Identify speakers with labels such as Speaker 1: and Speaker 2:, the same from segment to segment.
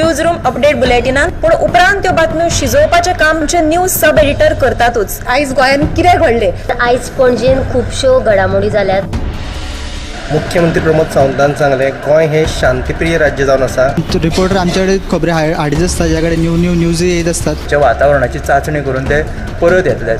Speaker 1: News room update बुलेटिनान, पूण उपरांत त्यो बातम्यो शिजोवपाचें काम आमचे न्यूज सब एडिटर करतातूच.
Speaker 2: आयज गोंयांत कितें घडलें?
Speaker 3: आयज पणजेन खुबश्यो घडामोडी जाल्यात.
Speaker 4: मुख्यमंत्री प्रमोद सावंतान सांगलें, गोंय हें शांतीप्रिय राज्य जावन आसा.
Speaker 5: रिपोर्टर आमच्याकडे खबरी हाडीत आसता, ज्या कडेन न्यू न्यू न्यूजय येत आसतात.
Speaker 6: वातावरणाची चांचणी करून ते परत येतले.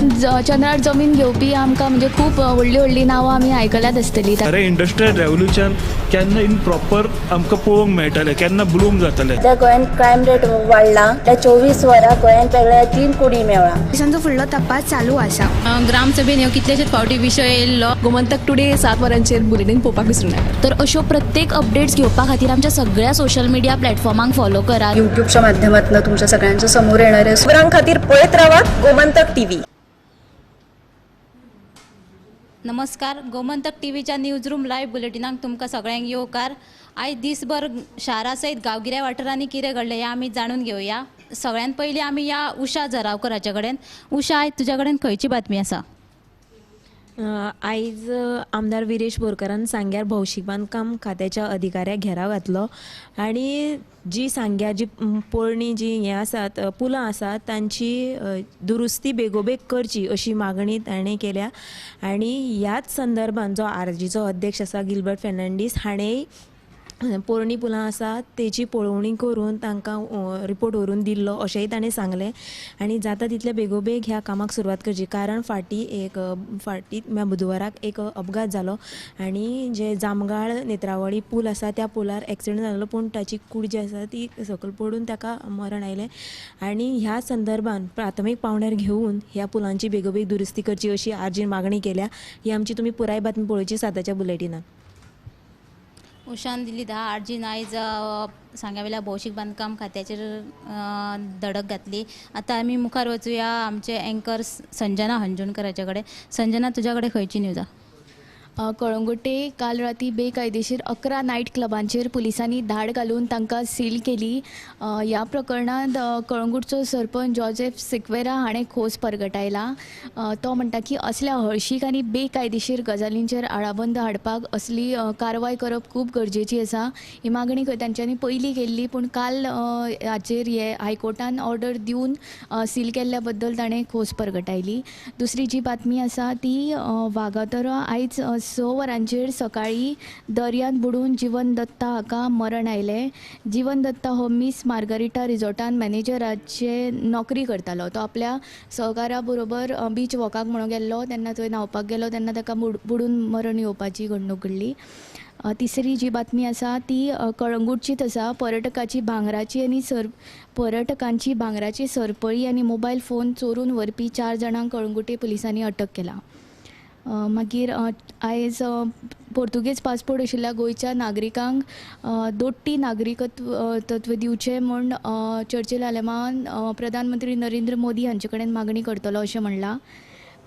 Speaker 7: चंद्रार जमीन घेवपी आमकां म्हणजे खूब व्हडलीं व्हडलीं नांवां आमी आयकल्यात आसतलीं.
Speaker 8: खरें इंडस्ट्रियल रेवोल्युशन केन्ना इन प्रॉपर आमकां पळोवंक मेळटलें, केन्ना ब्लूम जातलें?
Speaker 9: सध्या गोंयांत क्रायम रेट वाडला. त्या 24 वरां गोंयांत वेगळ्या 3 कुडी मेवळा.
Speaker 10: पोलिसांचो फुडलो तपास चालू आसा.
Speaker 11: ग्रामसभेन ह्यो कितलेशेच फावटी विशय येयल्लो.
Speaker 12: गोमंतक टुडे 7 वरांचेर बुलेटीन पळोवपाक विसरूं नाका.
Speaker 7: तर अश्यो प्रत्येक अपडेट्स घेवपा खातीर आमच्या सगळ्या सोशल मिडिया प्लॅटफॉर्मांक फॉलो करात.
Speaker 2: युट्यूबच्या माध्यमातून तुमच्या सगळ्यांच्या समोर येणारे.
Speaker 1: खबरां खातीर पळयत रावात गोमंतक टीव्ही.
Speaker 11: नमस्कार, गोमंतक टीव्हीच्या न्यूज रूम लायव्ह बुलेटिनाक तुमकां सगळ्यांक येवकार. आयज दीसभर शारा सयत गांवगिऱ्या वाठारांनी कितें घडलें हें आमी जाणून घेवया. सगळ्यांत पयलीं आमी या उषा जरावकर कडेन. उषा, आयज तुज्या कडेन खंयची बातमी आसा?
Speaker 13: आयज आमदार विरेश बोरकारान सांग्यार भौशीक बांदकाम खात्याच्या अधिकाऱ्याक घेराव घातलो आनी जी सांग्यार जी पोरणी जी हें आसात पुलां आसात तांची दुरुस्ती बेगोबेग करची अशी मागणी ताणें केल्या. आनी ह्याच संदर्भान जो आरजीचो अध्यक्ष आसा गिलबर्ट फेर्नांडीस हाणें पोरणी पुलां आसात तेची पळोवणी करून तांकां रिपोर्ट व्हरून दिल्लो अशेंय ताणें सांगलें. आनी जाता तितले बेगोबेग ह्या कामाक सुरवात करची, कारण फाटीं म्हळ्यार बुधवाराक एक अपघात जालो आनी जे जामगाळ नेत्रावळी पूल आसा त्या पुलार एक्सिडंट जालो, पूण ताची कूड जी आसा ती सकयल पडून ताका मरण आयलें. आनी ह्या संदर्भान प्राथमीक पावंड्यार घेवन ह्या पुलांची बेगोबेग दुरुस्ती करची अशी आरजीन मागणी केल्या. ही आमची तुमी पुराय बातमी पळोवची 7च्या बुलेटिनान.
Speaker 11: उषान दिली 10 आरजीन आयज सांग्यावेल्या भौशीक बांदकाम खात्याचेर धडक घातली. आतां आमी मुखार वचुया आमचे एंकर संजना हंजुणकराच्या कडेन. संजना, तुज्या कडेन खंयची न्यूज आसा?
Speaker 7: कळंगुटे काल राती बेकायदेशीर 11 नायट क्लबांचेर पुलिसांनी धाड घालून तांकां सील केली. ह्या प्रकरणांत कळंगूटचो सरपंच जोजेफ सिक्वेरा हाणें खोस परगटायला. तो म्हणटा की असल्या हळशीक आनी बेकायदेशीर गजालींचेर आळाबंद हाडपाक असली कारवाय करप खूब गरजेची आसा. ही मागणी खंय तांच्यांनी पयलीं केल्ली, पूण काल हाचेर हे हायकोर्टान ऑर्डर दिवन सील केल्ल्या बद्दल ताणें खोस परगटायली. दुसरी जी बातमी आसा ती वागातोरा आयज 6 वरांचेर सकाळीं दर्यांत बुडून जीवन दत्ता हाका मरण आयलें. जीवन दत्ता हो मिस मार्गरिटा रिजॉर्टान मॅनेजराचे नोकरी करतालो. तो आपल्या सहकारा बरोबर बीच वॉकाक म्हणून गेल्लो, तेन्ना थंय न्हांवपाक गेलो तेन्ना ताका बुडून मरण येवपाची घडणूक घडली. तिसरी जी बातमी आसा ती कळंगूटचीच आसा. पर्यटकाची भांगराची आनी पर्यटकांची भांगराची सरपळी आनी मोबायल फोन चोरून व्हरपी 4 जाणांक कळंगूटे पुलिसांनी अटक केला. मागीर आयज पोर्तुगेज पासपोर्ट आशिल्ल्या गोंयच्या नागरिकांक दोट्टी नागरिकत्व तत्व दिवचें म्हूण चर्चिल आलेमान प्रधानमंत्री नरेंद्र मोदी हांचे कडेन मागणी करतलो अशें म्हणलां.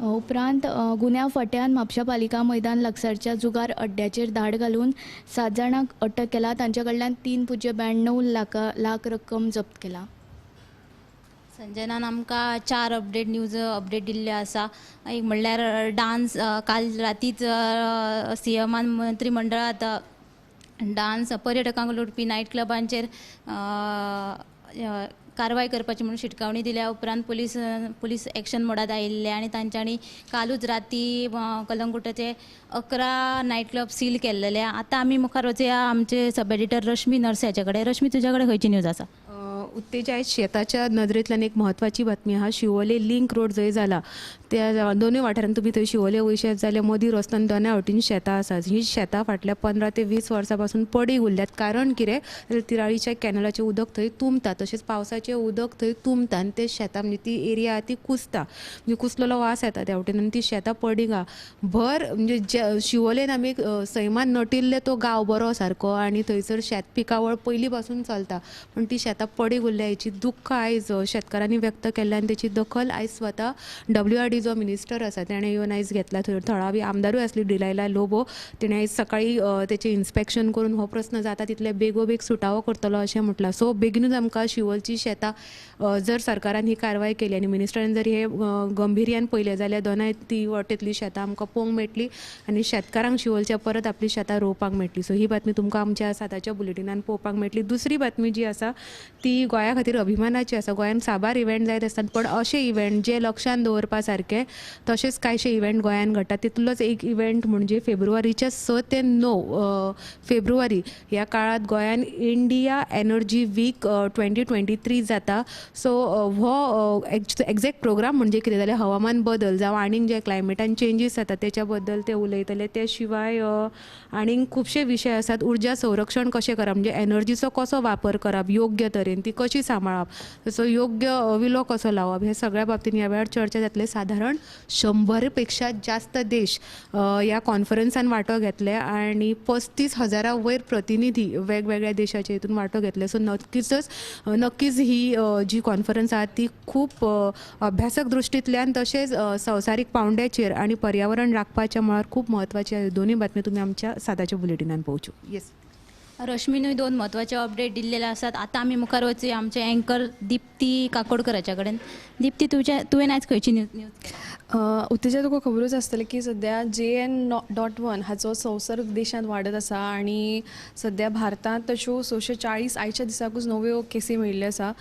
Speaker 7: उपरांत गुन्यांव फांट्यान म्हापशा पालिका मैदान लागसारच्या जुगार अड्ड्याचेर धाड घालून 7 जाणांक अटक केला. तांचे कडल्यान 3.92 लाख रक्कम जप्त केला.
Speaker 11: संजनान आमकां 4 अपडेट न्यूज अपडेट दिल्ल्यो आसा. एक म्हणल्यार डान्स, काल रातीच सीएमान मंत्रीमंडळांत डान्स पर्यटकांक लुटपी नायट क्लबांचेर कारवाय करपाची म्हणून शिटकावणी दिल्या उपरांत पुलीस एक्शन मोडांत आयिल्ले आनी तांच्यांनी कालूच राती कलंगूटाचे 11 नायट क्लब सील केल्लेले. आतां आमी मुखार वचया आमचे सब एडिटर रश्मी नर्स हाचे कडेन. रश्मी, तुज्या कडेन खंयची न्यूज आसा?
Speaker 14: उत्तेज आयज शेताच्या नदरेंतल्यान एक म्हत्वाची बातमी आहा. शिवोले लिंक रोड जंय जाला त्या दोनूय वाठारांत तुमी थंय शिवोले वयशात जाल्यार मदीं रस्त्यान दोनाय वटेन शेतां आसात. ही शेतां फाटल्या 15 ते 20 वर्सां पासून पडींग उरल्यात. कारण कितें जाल्यार तिराळीच्या कॅनलाचें उदक थंय तुंबता, तशेंच पावसाचें उदक थंय तुंबता आनी ते शेतां म्हणजे ती एरिया आहा ती कुसता, म्हणजे कुसलेलो वास येता त्या वटेन आनी ती शेतां पडींग आहा. भर म्हणजे शिवोलेन आमी सैमान नटिल्ले तो गांव बरो सारको आनी थंयसर शेत पिकावळ पयलीं पासून चलता, पूण ती शेतां पडींग उरल्या हेची दुख्ख आयज शेतकारांनी व्यक्त केल्लें आनी तेची दखल आयज स्वता WRD जो मिनिस्टर आसा तेणें येवन आयज घेतला. थळावी आमदारूय आसली डिलायला लोबो, तिणें आयज सकाळी तेचें इन्स्पेक्शन करून हो प्रस्न जाता तितले बेगोबेग सुटावो करतलो अशें म्हटलां. सो बेगीनूच आमकां शिवोलची शेतां जर सरकारान ही कारवाय केली आनी मिनिस्टरान जर हे गंभीर्यान पळयलें जाल्यार दोनाय ती वटेंतली शेतां आमकां पळोवंक मेळटली आनी शेतकारांक शिवोलच्या परत आपली शेतां रोवपाक मेळटली. सो ही बातमी तुमकां आमच्या 7च्या बुलेटिनान पळोवपाक मेळटली. दुसरी बातमी जी आसा ती गोंया खातीर अभिमानाची आसा. गोंयांत साबार इव्हेंट जायत आसतात, पण अशे इव्हेंट जे लक्षांत दवरपा सारके तशेंच कांयशे इव्हेंट गोंयांत घडटात. तितूंतलोच एक इव्हेंट म्हणजे फेब्रुवारीच्या 6 ते 9 फेब्रुवारी ह्या काळांत गोंयांत इंडिया एनर्जी वीक 2023 जाता. सो हो एक्झॅक्ट प्रोग्राम म्हणजे कितें जाल्यार हवामान बदल जावं आनीक जे क्लायमेटान चेंजीस जाता तेच्या बद्दल ते उलयतले. ते शिवाय आनीक खुबशे विशय आसात. उर्जा संरक्षण कशें करप, म्हणजे एनर्जीचो कसो वापर करप योग्य तरेन, ती कशी सांबाळप, तसो योग्य विलो कसो लावप, हे सगळ्या बाबतीन ह्या वेळार चर्चा जातले. सादारण 100 पेक्षा जास्त देश ह्या कॉन्फरन्सान वांटो घेतले आनी 35,000 वयर प्रतिनिधी वेगवेगळ्या देशाचे हितून वांटो घेतले. सो नक्कीच ही जी कॉन्फरन्स आहा ती खूब अभ्यासक दृश्टींतल्यान तशेंच संवसारीक पावंड्याचेर आनी पर्यावरण राखपाच्या मळार खूब म्हत्वाची आहा. दोनूय बातमी तुमी आमच्या 7च्या बुलेटिनान पळोवच्यो. येस,
Speaker 11: रश्मीनूय दोन म्हत्वाचे अपडेट दिल्लेले आसात. आतां आमी मुखार वचूया आमचे एंकर दीप्ती काकोडकराच्या कडेन. दीप्ती, तुवें आयज खंयची न्यूज?
Speaker 12: उत्तेजा, तुका खबरूच आसतलें की सद्या JN.1 हाचो संसर्ग देशांत वाडत आसा आनी सद्या भारतांत तश्यो 640 आयच्या दिसाकूच नव्यो केसी मेळिल्ल्यो आसा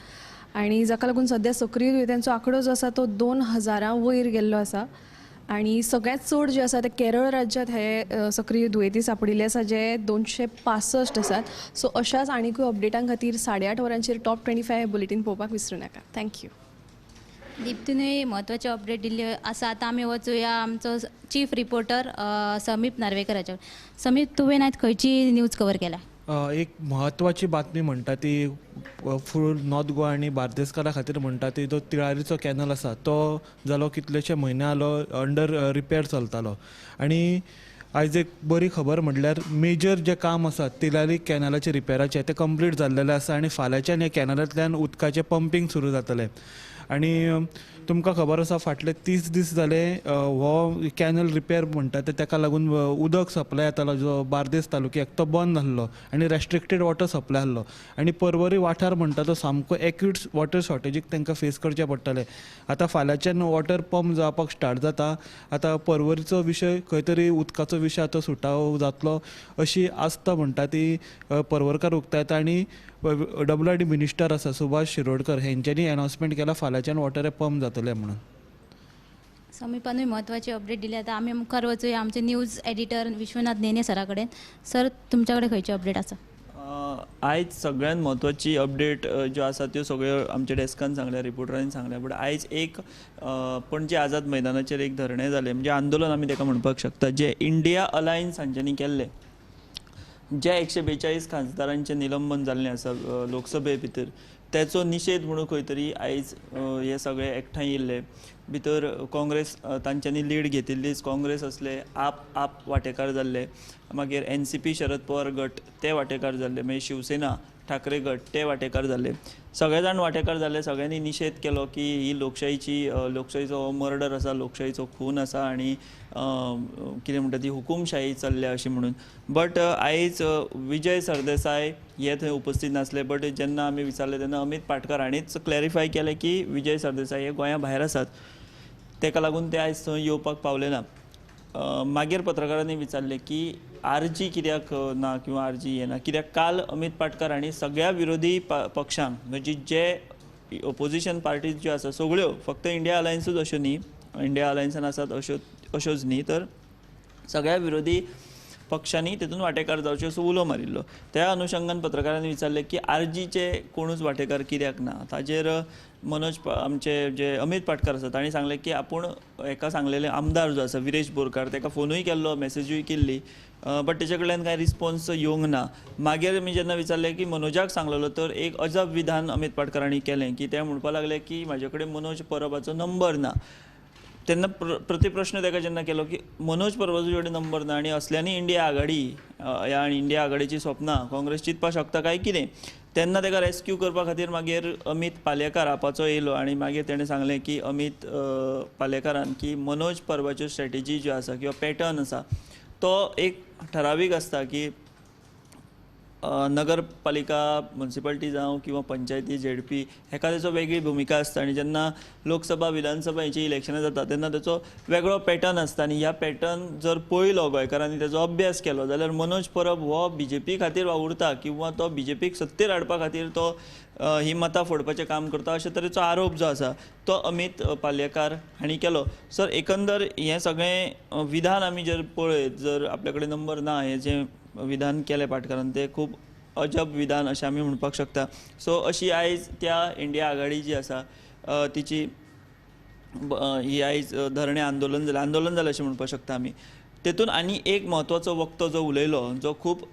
Speaker 12: आनी जाका लागून सद्या सक्रीय दुयेंतांचो आंकडो जो आसा तो 2000 वयर गेल्लो आसा आनी सगळ्यांत चड जे आसा ते केरळ राज्यांत हे सक्रीय दुयेंती सांपडिल्ले आसा जे 265 आसात. सो अशाच आनिकूय अपडेटां खातीर 8:30 वरांचेर टॉप 25 बुलेटीन पळोवपाक विसरूं नाका. Thank you.
Speaker 11: दीप्तीनूय म्हत्वाचे अपडेट दिल्ले आसा. आतां आमी वचूया आमचो चीफ रिपोर्टर समीप नार्वेकराच्या. समीप, तुवें आयज खंयची न्यूज कवर केल्या?
Speaker 8: एक म्हत्वाची बातमी म्हणटा ती फूल नॉर्थ गोवा आनी बार्देसकारा खातीर म्हणटा ती जो तिळारीचो कॅनल आसा तो जालो कितलेशे म्हयने जालो अंडर रिपेर चलतालो आनी आयज एक बरी खबर म्हटल्यार मेजर जें काम आसा तिळारी कॅनलाचें रिपेराचें तें कंप्लीट जाल्लेलें आसा आनी फाल्यांच्यान ह्या कॅनलांतल्यान उदकाचें पंपींग सुरू जातलें. आनी तुमकां खबर आसा फाटले 30 दीस जाले हो कॅनल रिपेर म्हणटा ते ताका लागून उदक सप्लाय जातालो जो बार्देस तालुक्याक तो बंद आसलो आनी रेस्ट्रिक्टेड वॉटर सप्लाय आसलो आनी पर्वरी वाठार म्हणटा तो सामको एक्यूट वॉटर शॉर्टेजीक तांकां फेस करचें पडटलें. आतां फाल्यांच्यान वॉटर पंप जावपाक स्टार्ट जाता. आतां पर्वरीचो विशय खंय तरी उदकाचो विशय आतां सुटावो जातलो अशी आस्ता म्हणटा ती पर्वरकार उक्तायता आनी WRD minister आसा सुभाष शिरोडकर हेंच्यांनी अनावन्समेंट केला फाल्यांच्यान वॉटर पंप जातलें म्हणून.
Speaker 11: समीपानूय म्हत्वाची अपडेट दिली. आतां आमी मुखार वचूया आमचे न्यूज एडिटर विश्वनाथ नेने सरा कडेन. सर, तुमच्या कडेन खंयची अपडेट आसा?
Speaker 15: आयज सगळ्यांत म्हत्वाची अपडेट ज्यो आसा त्यो सगळ्यो आमच्या डेस्कान सांगल्या, रिपोर्टरांनी सांगल्या. बट आयज एक पणजे आझाद मैदानाचेर एक धरणें जालें, म्हणजे आंदोलन आमी ताका म्हणपाक शकता, जें इंडिया अलायन्स हांच्यांनी केल्लें. ज्या 142 खासदारांचें निलंबन जाल्लें आसा लोकसभे भितर तेचो निशेध म्हणून खंय तरी आयज हे सगळे एकठांय येयल्ले. भितर काँग्रेस तांच्यांनी लीड घेतिल्लीच, काँग्रेस आसले, आप वांटेकार जाल्ले, मागीर NCP Sharad Pawar गट ते वांटेकार जाल्ले, मागीर शिवसेना ठाकरे गट ते वांटेकार जाल्ले, सगळे जाण वांटेकार जाल्ले. सगळ्यांनी निशेध केलो की ही लोकशाहीचो हो मर्डर आसा, लोकशाहीचो खून आसा आनी कितें म्हणटा ती हुकुमशाही चल्ल्या अशी म्हणून. बट आयज विजय सरदेसाय हे थंय उपस्थित नासले. बट जेन्ना आमी विचारलें तेन्ना अमित पाटकर हांणीच क्लॅरिफाय केलें की विजय सरदेसाय हे गोंया भायर आसात, ताका लागून ते आयज थंय येवपाक पावले ना. मागीर पत्रकारांनी विचारलें की आरजी कित्याक ना किंवा आरजी येना कित्याक. काल अमित पाटकर हांणी सगळ्या विरोधी पक्षांक, म्हणजे जे ओपोजिशन पार्टीज ज्यो आसा सगळ्यो, फक्त इंडिया अलायन्सूच अश्यो न्ही, इंडिया अलायन्सान आसात अश्योच न्ही, तर सगळ्या विरोधी पक्षांनी तितून वांटेकार जावचे असो उलो मारिल्लो. त्या अनुशंगान पत्रकारांनी विचारलें की आरजीचे कोणूच वांटेकार कित्याक ना. ताजेर मनोज आमचे जे अमित पाटकर आसा तांणी सांगलें की आपूण हेका सांगलेले आमदार जो आसा विरेश बोरकार ताका फोनूय केल्लो, मॅसेजूय केल्ली, बट तेजे कडल्यान कांय रिस्पोन्स येवंक ना. मागीर आमी जेन्ना विचारलें की मनोजाक सांगलेलो तर एक अजब विधान अमित पाटकर हांणी केलें की ते म्हणपाक लागले की म्हाजे कडेन मनोज परबाचो नंबर ना. तेन्ना प्रतिप्रश्न ताका जेन्ना केलो की मनोज परबाचो कडेन नंबर ना आनी असल्यांनी इंडिया आघाडी ह्या आनी इंडिया आघाडीची स्वप्नां काँग्रेस चिंतपाक शकता काय कितें, तेन्ना ताका रेस्क्यू करपा खातीर मागीर अमीत पालेकार आपाचो येयलो आनी मागीर तेणें सांगलें की अमीत पालेकारान की मनोज परबाच्यो स्ट्रेटेजी ज्यो आसा किंवा पॅटर्न आसा तो एक ठरावीक आसता की नगरपालिका म्युनिसिपालिटी जावं किंवा पंचायती झेडपी हेका तेचो वेगळी भुमिका आसता आनी जेन्ना लोकसभा विधानसभा हेची इलेक्शनां जाता तेन्ना तेचो वेगळो पॅटर्न आसता आनी ह्या पॅटर्न जर पळयलो गोंयकारांनी तेजो अभ्यास केलो जाल्यार मनोज परब हो बीजेपी खातीर वावुरता किंवा तो बीजेपीक सत्तेर हाडपा खातीर तो ही मतां फोडपाचें काम करता अशे तरेचो आरोप जो आसा तो अमीत पालयेकार हांणी केलो. सर, एकंदर हें सगळें विधान आमी जर पळयत जर आपल्या कडेन नंबर ना, हें जें विधान केलें पाटकारान तें खूब अजब विधान अशें आमी म्हणपाक शकता. सो अशी आयज त्या इंडिया आघाडी जी आसा तिची ही आयज धरणे आंदोलन जालें, आंदोलन जालें अशें म्हणपाक शकता आमी. तेतून आनी एक म्हत्वाचो वक्तो जो उलयलो जो खूब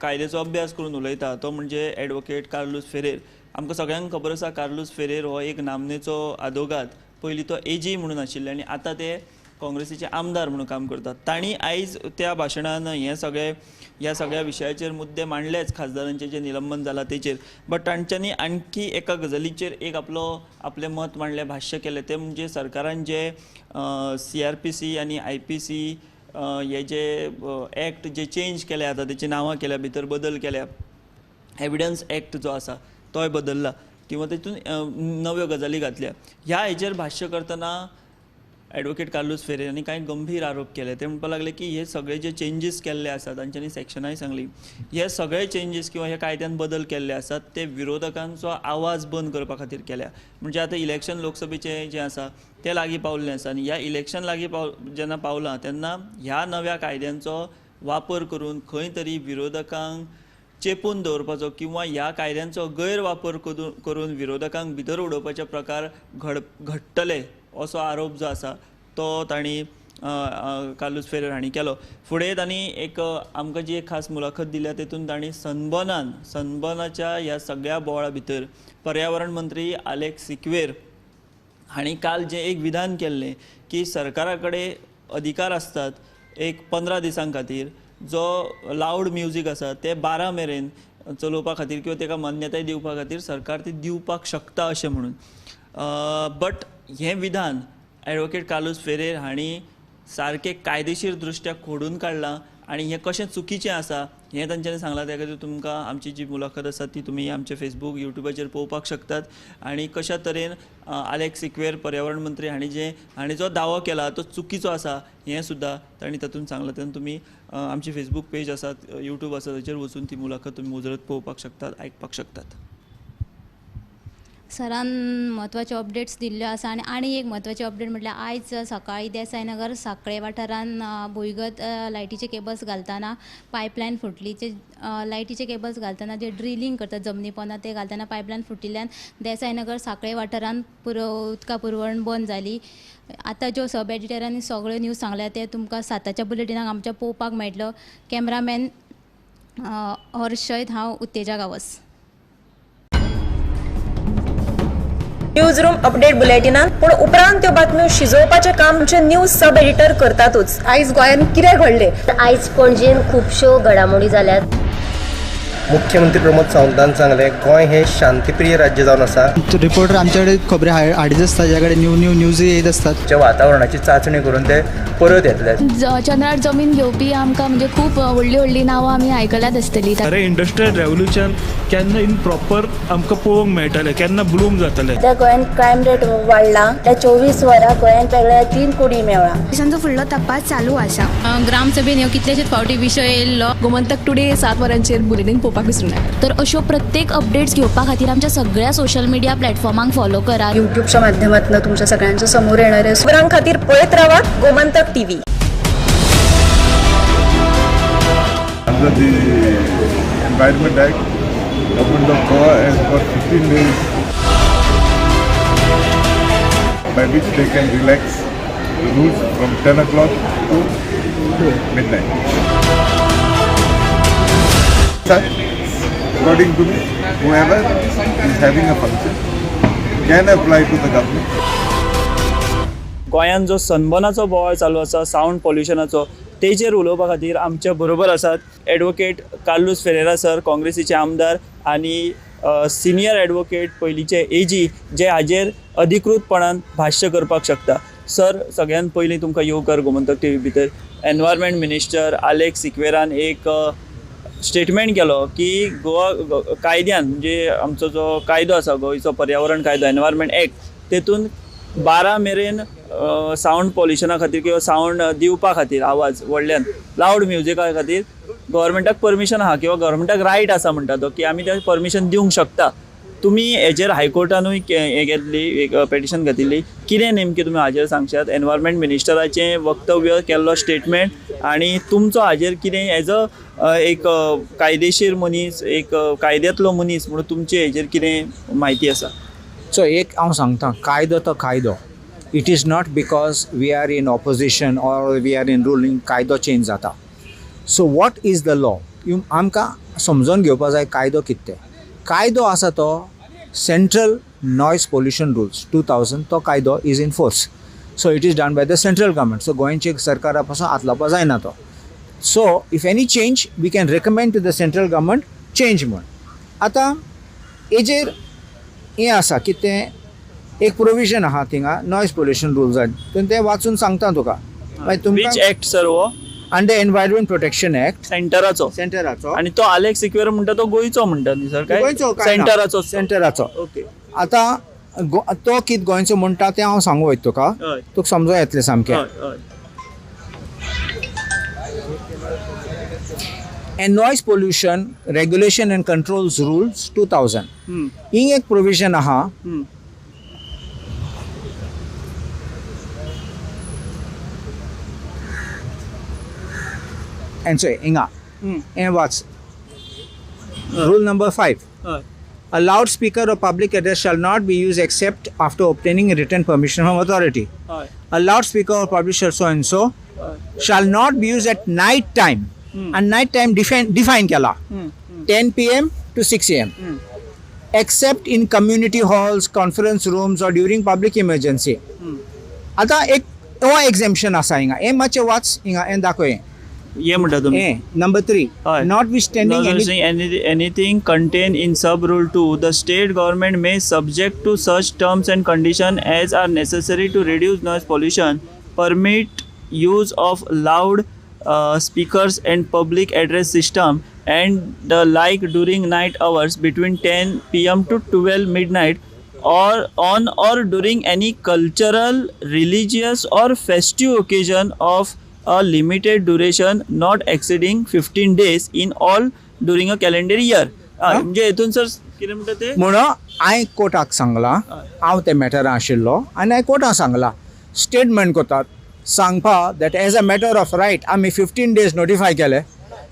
Speaker 15: कायद्याचो अभ्यास करून उलयता तो म्हणजे एडवोकेट कार्लूस फेरेर. आमकां सगळ्यांक खबर आसा कार्लूस फेरेर हो एक नामनेचो आदोगाद, पयलीं तो एजी म्हणून आशिल्ले आनी आतां ते काँग्रेसीचे आमदार म्हणून काम करतात. तांणी आयज त्या भाशणान हें सगळें ह्या सगळ्या विशयाचेर मुद्दे मांडलेच, खासदारांचें जें निलंबन जालां तेचेर, बट तांच्यांनी आणखी एका गजालीचेर एक आपलो आपलें मत मांडलें, भाश्य केलें, तें म्हणजे सरकारान जे CRPC आनी IPC हे जे एक्ट जे चेंज केले आतां तेची नांवां केल्या, भितर बदल केल्या, एविडन्स एक्ट जो आसा तोय बदल्ला किंवा तेतून नव्यो गजाली घातल्या. ह्या हेचेर भाश्य करतना एडवोकेट कार्लूस फेरेर हांणी कांय गंभीर आरोप केले. ते म्हणपाक लागले की हे सगळे जे चेंजीस केल्ले आसात तांच्यांनी सेक्शनाय सांगली, हे सगळे चेंजीस किंवा ह्या कायद्यान बदल केल्ले आसात ते विरोधकांचो आवाज बंद करपा खातीर केल्या. म्हणजे आतां इलेक्शन लोकसभेचें जें आसा तें लागीं पावल्लें आसा आनी ह्या इलेक्शन लागीं जेन्ना पावलां तेन्ना ह्या नव्या कायद्यांचो वापर करून खंय तरी विरोधकांक चेपून दवरपाचो किंवा ह्या कायद्यांचो गैरवापर करून विरोधकांक भितर उडोवपाचे प्रकार घडटले असो आरोप जो आसा तो तांणी कार्लूस फेरेर हांणी केलो. फुडें तांणी एक आमकां जी एक खास मुलाखत दिल्या तेतून तांणी सनबर्नाच्या ह्या सगळ्या बोवाळा भितर पर्यावरण मंत्री आलेक्स सिक्वेर हांणी काल जें एक विधान केल्लें की सरकारा कडेन अधिकार आसतात एक 15 दिसां खातीर जो लावड म्युजीक आसा ते 12 मेरेन चलोवपा खातीर किंवा ताका मान्यताय दिवपा खातीर सरकार ती दिवपाक शकता अशें म्हणून, बट हें विधान एडवोकेट कार्लूस फेरेर हांणी सारकें कायदेशीर दृश्ट्या खोडून काडलां आनी हें कशें चुकीचें आसा हें तांच्यांनी सांगलां. त्या खातीर तुमकां आमची जी मुलाखत आसा ती तुमी आमचे फेसबूक युट्यूबाचेर पळोवपाक शकतात आनी कशा तरेन आलेक्स सिक्वेर पर्यावरण मंत्री हांणी जो दावो केला तो चुकीचो आसा हें सुद्दां तांणी तातूंत सांगलां. तेन्ना तुमी आमची फेसबूक पेज आसा, युट्यूब आसा ताचेर वचून ती मुलाखत तुमी मुजरत पळोवपाक शकतात, आयकपाक शकतात.
Speaker 11: सरान म्हत्वाचे अपडेट्स दिल्ल्यो आसा आनी आनी एक म्हत्वाची अपडेट म्हटल्यार आयज सकाळीं देसायनगर साखळे वाठारान भुंयगत लायटीचे केबल्स घालतना पायपलायन फुटली. जे लायटीचे केबल्स घालतना जे ड्रिलींग करतात जमनी पोंदा ते घालतना पायपलायन फुटिल्ल्यान देसायनगर साखळे वाठारान उदका पुरवण बंद जाली. आतां ज्यो सब एडिटरांनी सगळ्यो न्यूज सांगल्या ते तुमकां 7च्या बुलेटिनाक आमच्या पळोवपाक मेळटलो. कॅमरामॅन हर्षयत, हांव Utteja Gawas.
Speaker 1: News room update बुलेटिनान पूण उपरांत त्यो बातम्यो शिजोवपाचें काम आमचे न्यूज सब एडिटर करतातूच.
Speaker 2: आयज गोंयांत कितें घडलें,
Speaker 3: आयज पणजेन खुबश्यो घडामोडी जाल्यात.
Speaker 4: मुख्यमंत्री प्रमोद सावंतान सांगलें गोंय हें शांतीप्रिय राज्य जावन आसा.
Speaker 5: रिपोर्टर आमच्याकडे खबरी हाडीत आसता, ज्या कडेन न्यू न्यू न्यूज येत आसतात.
Speaker 6: वातावरणाची चांचणी करून ते परत येतले.
Speaker 7: चंद्रार जमीन घेवपी आमकां म्हणजे खूब व्हडली व्हडली नांवां आमी आयकल्यात आसतली.
Speaker 8: अरे इंडस्ट्रियल रेवोल्युशन केन्ना इन प्रॉपर आमकां पळोवंक मेळटलें, केन्ना ब्लूम जातलें.
Speaker 9: सध्या गोंयांत क्रायम रेट वाडला. त्या 24 वरां गोंयांत वेगळ्या 3 कुडी मेळ्ळा.
Speaker 10: पोलिसांचो फुडलो तपास चालू आसा.
Speaker 11: ग्रामसभेन ह्यो कितलेशेच फावटी विशय येयल्लो.
Speaker 12: गोमंतक टुडे 7 वरांचेर बुलेटीन पळोवपाक विसरूं नाका.
Speaker 7: तर अश्यो प्रत्येक अपडेट्स घेवपा खातीर आमच्या सगळ्या सोशल मिडिया प्लॅटफॉर्मांक फॉलो करात.
Speaker 2: युट्यूबच्या माध्यमातून तुमच्या सगळ्यांच्या समोर येणारे
Speaker 1: खबरां खातीर पळयत रावात Gomantak TV.
Speaker 16: Under the Environment Act, Government of Goa has got 15 days by which they can relax the rules from 10 o'clock to midnight. Such, according to me, whoever is having a function can apply to the government.
Speaker 15: गोंयांत जो सनबर्नाचो बोवाळ चालू आसा, sound पोल्युशनाचो, तेजेर उलोवपा खातीर आमच्या बरोबर आसात एडवोकेट कार्लूस फेरेरा सर, काँग्रेसीचे आमदार आनी सिनियर एडवोकेट, पयलींचे एजी, जे हाजेर अधिकृतपणान भाश्य करपाक शकता. सर, सगळ्यात पयलीं तुमकां येवकार गोमंतक टीव्ही भितर. एनवायरमेंट मिनिस्टर आलेक्स सिक्वेरान एक स्टेटमेंट केलो की गोवा कायद्यान, म्हणजे आमचो जो कायदो आसा गोंयचो पर्यावरण कायदो, एनवायरमेंट एक्ट, तेतून 12 मेरेन सावंड पोल्युशना खातीर किंवा सावंड दिवपा खातीर, आवाज व्हडल्यान लावड म्युजिका खातीर गव्हर्मेंटाक परमिशन आहा किंवा गव्हर्मेंटाक रायट आसा म्हणटा तो की आमी ते परमिशन दिवंक शकता. तुमी हेजेर हायकोर्टानूय हें घेतली, एक पेटिशन घातिल्ली. कितें नेमकें तुमी हाजेर सांगशात? एनवायरमेंट मिनिस्टराचें वक्तव्य केल्लो स्टेटमेंट आनी तुमचो हाजेर कितें एज अ एक कायदेशीर मनीस, एक कायद्यांतलो मनीस म्हणून तुमचे हेजेर कितें म्हायती आसा?
Speaker 17: सो एक हांव सांगता, कायदो तो कायदो. It is not because we are in opposition or we are in ruling कायदो चेंज जाता. So what is the law आमकां समजून घेवपा जाय. कायदो कितें तें, कायदो आसा तो Central Noise Pollution Rules 2000, तो कायदो is in force. So it is done by the central government. So गोंयचे सरकारा पासून हात लावपा जायना तो. So if any change, we can recommend to the central government change म्हूण. आतां हेजेर हें आसा की तें एक प्रोविजन आहा थिंगा नॉयज पोल्युशन रुल्सान, तें वाचून सांगता तुका मागीर तुमकां.
Speaker 15: Which act sir हो?
Speaker 17: Under environment protection act.
Speaker 15: सेंटराचो.
Speaker 17: सेंटराचो.
Speaker 15: आनी तो आलेक्स सिक्वेरा म्हणटा तो गोंयचो म्हणटा न्ही सर? काय
Speaker 17: गोंयचो काय ना.
Speaker 15: सेंटराचो?
Speaker 17: सेंटराचो.
Speaker 15: ओके.
Speaker 17: आतां तो कित गोंयचो म्हणटा तें हांव सांगू वयता तुका. तुका समजो येतलें सामकें.
Speaker 15: हय हय
Speaker 17: And Noise Pollution Regulation and Controls Rules 2000, हिंग एक प्रोविजन आहा. And so हिंगा हें वाच, rule number 5. A loudspeaker or public address shall not be used except after obtaining written permission from authority. A loudspeaker or public so and so shall not be used at night time. And night time define केला 10 p.m. to 6 a.m. Except in community halls, conference rooms or during public emergency. आता एक हो exemption आसा हिंगा. हें मातशें वाच हिंगा, हें दाखय हें.
Speaker 15: हे म्हणटा तुमी?
Speaker 17: हें number 3, notwithstanding any
Speaker 15: Anything contained in sub rule 2, the state government may, subject to such terms and conditions as are necessary to reduce noise pollution, permit use of loud speakers and public address system and the like during night hours between 10 p.m. to 12 midnight or on or during any cultural, religious or festive occasion of a limited duration not exceeding 15 days in all during a calendar year. म्हणजे हेतून sir कितें म्हणटा ते?
Speaker 17: म्हणून हांवें कोर्टाक सांगलां, हांव त्या मॅटरान आशिल्लो आनी हांवें कोर्टाक सांगलां, स्टेटमेंट कोतात सांगपा that as a matter of right आमी 15 डेज नोटिफाय केले,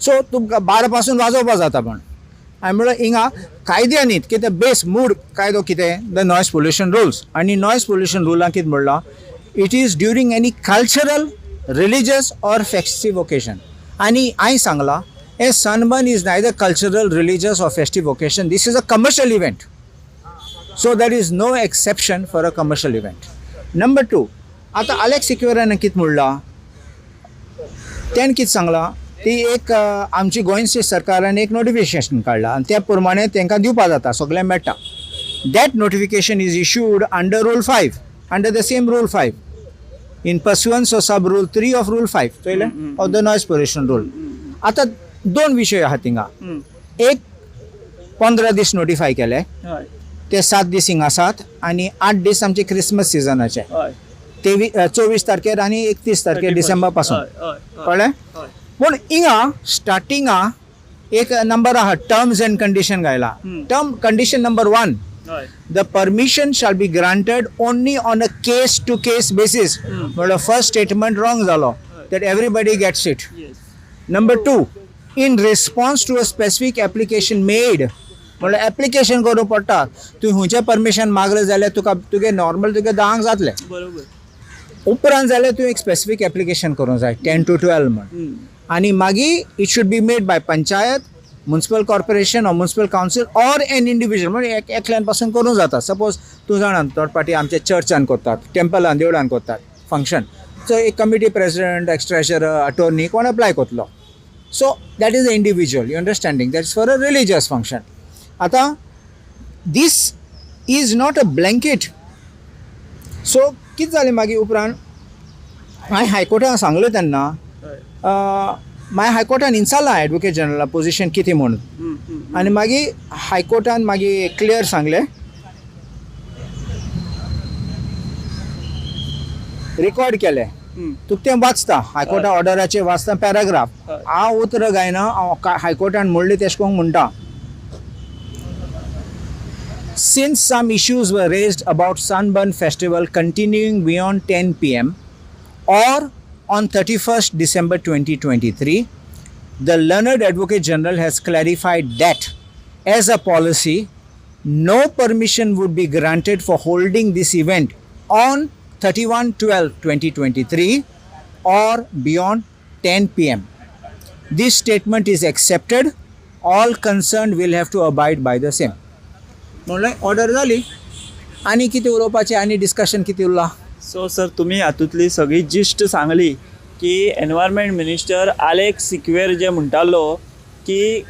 Speaker 17: सो तुमकां 12 पासून वाजोवपा जाता. पण हांवें म्हणलें, हिंगा कायद्यानीत कितें बेस मूड कायदो कितें, the noise pollution rules, आनी नॉयज पोल्युशन रुलान कितें म्हणलां, it is during any cultural, religious or festive occasion. आनी हांवें सांगलां, हे sunburn is neither cultural, religious or festive occasion. This is a commercial event. So there is no exception for a commercial event. Number 2, आतां Alex सिक्वेरान कितें म्हणलां, तेणें कितें सांगलां, ती एक आमची गोंयची सरकारान एक नोटिफिकेशन काडलां आनी त्या प्रमाणे तांकां दिवपा जाता, सगळें मेळटा. That notification is issued under rule 5, under the same rule 5, in pursuance of sub rule 3 of rule 5, चोयलें, of the noise pollution rule. आतां दोन विशय आहा थिंगा. एक, 15 दीस नोटिफाय केले, ते 7 दीस हिंगा आसात आनी 8 दीस आमचे क्रिसमस सिजनाचे, 23 24 तारखेर आनी 31 तारखेर डिसेंबर पासून.
Speaker 15: हय हय हय
Speaker 17: कळ्ळें? पूण हिंगा स्टार्टिंगा एक नंबर आहा, टर्म्स एंड कंडिशन घायला. Term condition number 1, the permission shall be granted only on a case to case basis. म्हणल्यार फर्स्ट स्टेटमेंट रॉंग जालो, that everybody gets it. Number 2, in response to a specific application made. म्हणल्यार application करूंक पडटा. तूं खंयचें permission मागलें जाल्यार तुका तुगे नॉर्मल तुगे 10क जातलें, उपरांत जाल्यार तूं एक स्पेसिफीक एप्लिकेशन करूंक जाय, 10 टू 12 म्हण. आनी मागीर it should be made by panchayat, municipal corporation or municipal council or an individual. म्हणजे एक एकल्यान पासून करूंक जाता. सपोज तूं जाणा, थोडे पाटी आमच्या चर्चान करतात, टेम्पलान, देवळान करतात. function. So एक committee president, ex treasurer, attorney कोण अप्लाय करतलो. So that is a individual, you understanding, that's for a religious function. आतां this is not a blanket. So कितें जालें मागीर उपरांत हांवें हायकोर्टान सांगलें तेन्ना, मागीर हायकोर्टान इन्साला एडवोकेट जनरला पोजिशन कितें म्हणून, आनी मागीर हायकोर्टान मागीर क्लियर सांगलें, रिकॉर्ड केलें. तुका तें वाचता हायकोर्टा ऑर्डराचेर वाचता पॅराग्राफ, हांव उतरां गायना, हांव हायकोर्टान म्हणलें तेशें करून म्हणटा. Since some issues were raised about Sunburn Festival continuing beyond 10 p.m. or on 31st December 2023, the learned Advocate General has clarified that as a policy, no permission would be granted for holding this event on 31/12/2023 or beyond 10 p.m. This statement is accepted. All concerned will have to abide by the same. म्हणल्यार order जाली आनी कितें उलोवपाचें आनी discussion कितें उरलां.
Speaker 15: So sir तुमी हातूंतली सगळी जिश्ट सांगली की एनवायरमेंट मिनिस्टर आलेक्स सिक्वेर जे म्हणटालो की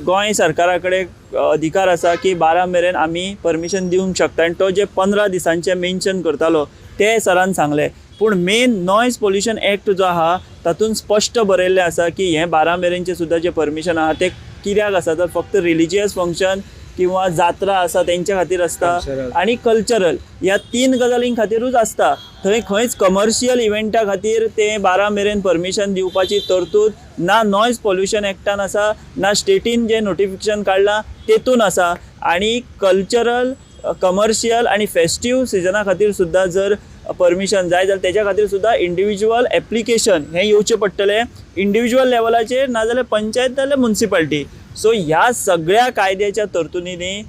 Speaker 15: गोंय सरकारा कडेन अधिकार आसा की 12 मेरेन आमी परमिशन दिवंक शकता, आनी तो जे 15 दिसांचे मेन्शन करतालो ते सरान सांगलें. पूण मेन नॉयज पोल्युशन एक्ट जो आहा तातूंत स्पश्ट बरयल्लें आसा की हें 12 मेरेनचें सुद्दां जें परमिशन आहा तें कित्याक आसा, तर फक्त रिलिजियस फंक्शन किंवा जात्रा आसा तेंच्या खातीर आसता आनी कल्चरल ह्या 3 गजालीं खातीरूच आसता. थंय खंयच कमर्शियल इव्हेंटा खातीर ते 12 मेरेन परमिशन दिवपाची तरतूद ना नॉयज पोल्युशन एक्टान आसा, ना स्टेटीन जें नोटिफिकेशन काडलां तेतून आसा. आनी कल्चरल, कमर्शियल आनी फेस्टीव सिजना खातीर सुद्दां जर परमिशन जाय जाल्यार तेच्या खातीर सुद्दां इंडिविज्युअल एप्लिकेशन हें येवचें पडटलें इंडिविज्युअल लेवलाचेर, नाजाल्यार पंचायत नाजाल्यार मुन्सिपाल्टी. सो ह्या सगळ्या कायद्याच्या तरतुदींनी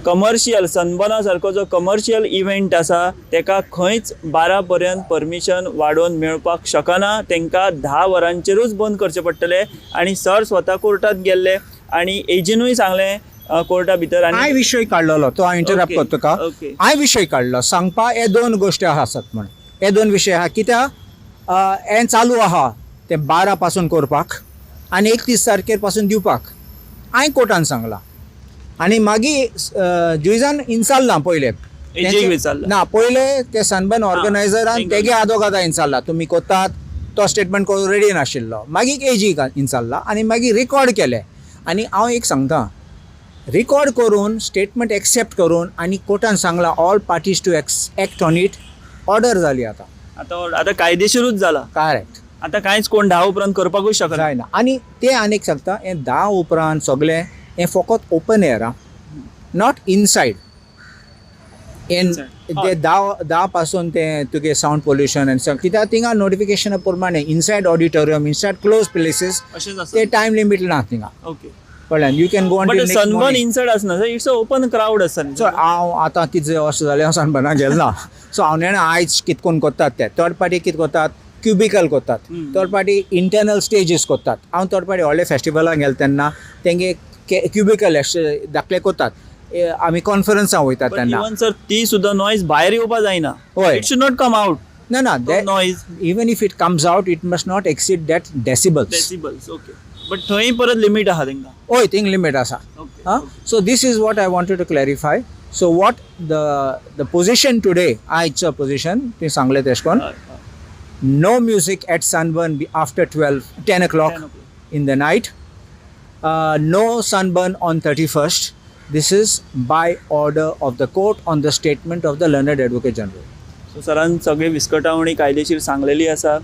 Speaker 15: कमर्शियल सनबर्ना सारको जो कमर्शियल इव्हेंट आसा तेका खंयच 12 पर्यंत परमिशन वाडोवन मेळपाक शकना, तांकां 10 वरांचेरूच बंद करचें पडटलें. आनी सर स्वता कोर्टांत गेल्ले आनी एजीनूय सांगलें कोर्टा भितर. आनी
Speaker 17: हांवें विशय काडलेलो तो हांव इंटरप्ट करता तुका. हांवें विशय काडलो सांगपा हे 2 गोश्टी आसात म्हण, हे 2 विशय आहा कित्याक हें चालू आहा तें 12 पासून करपाक आनी 31 तारखेर पासून दिवपाक हांवें कोर्टान सांगलां. आनी मागीर जुइजान इन्साल्लां पयलें, ना पयलें ते सनबर्न ऑर्गनायझरान तेगे आदोगादा इन्साल्ला तुमी कोतात तो स्टेटमेंट करूंक रेडी नाशिल्लो, मागीर एजी इन्साल्ला आनी मागीर रिकॉर्ड केलें. आनी हांव एक सांगता, रिकॉर्ड करून स्टेटमेंट एक्सेप्ट करून आनी कोर्टान सांगलां all parties to act on it, order जाली. आतां
Speaker 15: आतां कायदेशीरूच जाला.
Speaker 17: करेक्ट.
Speaker 15: आतां कांयच कोण 10 उपरांत करपाकूच शकना.
Speaker 17: जायना. आनी तें आनीक सांगता, हें 10 उपरांत सगळें हें फकत ओपन एयर आं, not inside. हें ते 10 पासून तें तुगे सावंड पोल्युशन आनी सगळें कित्याक थिंगा नोटिफिकेशना प्रमाणे inside auditorium, inside close places ते टायम लिमीट ना थिंगा.
Speaker 15: ओके,
Speaker 17: कळ्ळें. You can go
Speaker 15: but sunburn inside आसना, it's a open crowd आसता.
Speaker 17: सो हांव आतां कितें अशें जालें, हांव सनबर्नाक गेलो ना. सो हांव नेणा आयज कितें करून करतात ते थर्ड पार्टी कितें करतात, क्युबिकल करतात, थर्ड पार्टी इंटरनल स्टेजीस करतात. हांव थर्ड पार्टी व्हडले फेस्टिवलाक गेलो तेन्ना तेंगे क्युबिकल धाकले करतात, आमी कॉन्फरन्सां वयतात तेन्ना.
Speaker 15: सर ती सुद्दां नॉयज भायर येवपा जायना.
Speaker 17: हय,
Speaker 15: it should not come out.
Speaker 17: ना ना,
Speaker 15: noise
Speaker 17: even if it comes out it must not exceed that decibels.
Speaker 15: Decibels, okay. But थंय परत लिमीट आहा तेंकां.
Speaker 17: हय, थिंग लिमीट आसा. So this is what I wanted to clarify. So what the position today, आयचो position तुवें सांगलें तेशें करून, no music at Sunburn after 10 o'clock in the night, no sunburn on 31st. This is by order of the court on the statement of the learned Advocate General.
Speaker 15: So सरान सगळी विस्कटावणी कायदेशीर सांगलेली आसा.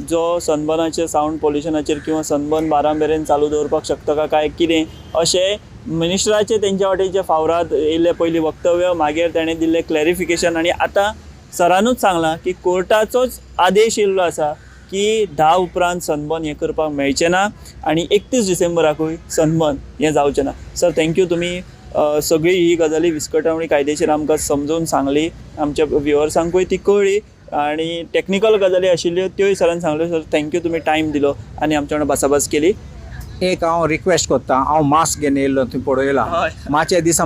Speaker 15: जो सनबर्नाचेर सावंड पोल्युशनाचेर किंवा सनबर्न 12 मेरेन चालू दवरपाक शकता काय कितें अशें मिनिस्टराचे तेंच्या वाटेचे फावराद येयल्लें पयलीं वक्तव्य, मागीर ताणें दिल्लें क्लॅरिफिकेशन, आनी आतां सरानूच सांगलां की कोर्टाचोच आदेश येयल्लो आसा की 10 उपरांत सनबर्न हें करपाक मेळचें ना आनी 31 डिसेंबराकूय सनबर्न हें जावचें ना. Sir thank you, तुमी सगळी ही गजाली विस्कटावणी कायदेशीर आमकां समजून सांगली, आमच्या व्युअर्सांकूय ती कळ्ळी आनी टॅक्निकल गजाली आशिल्ल्यो त्योय सरान सांगल्यो. Sir thank you, तुमी टायम दिलो आनी आमच्या वांगडा भासाभास केली.
Speaker 17: एक हांव रिक्वेस्ट करता, हांव मास्क घेवन येयल्लो, तुवें पळयला मातशे दिसा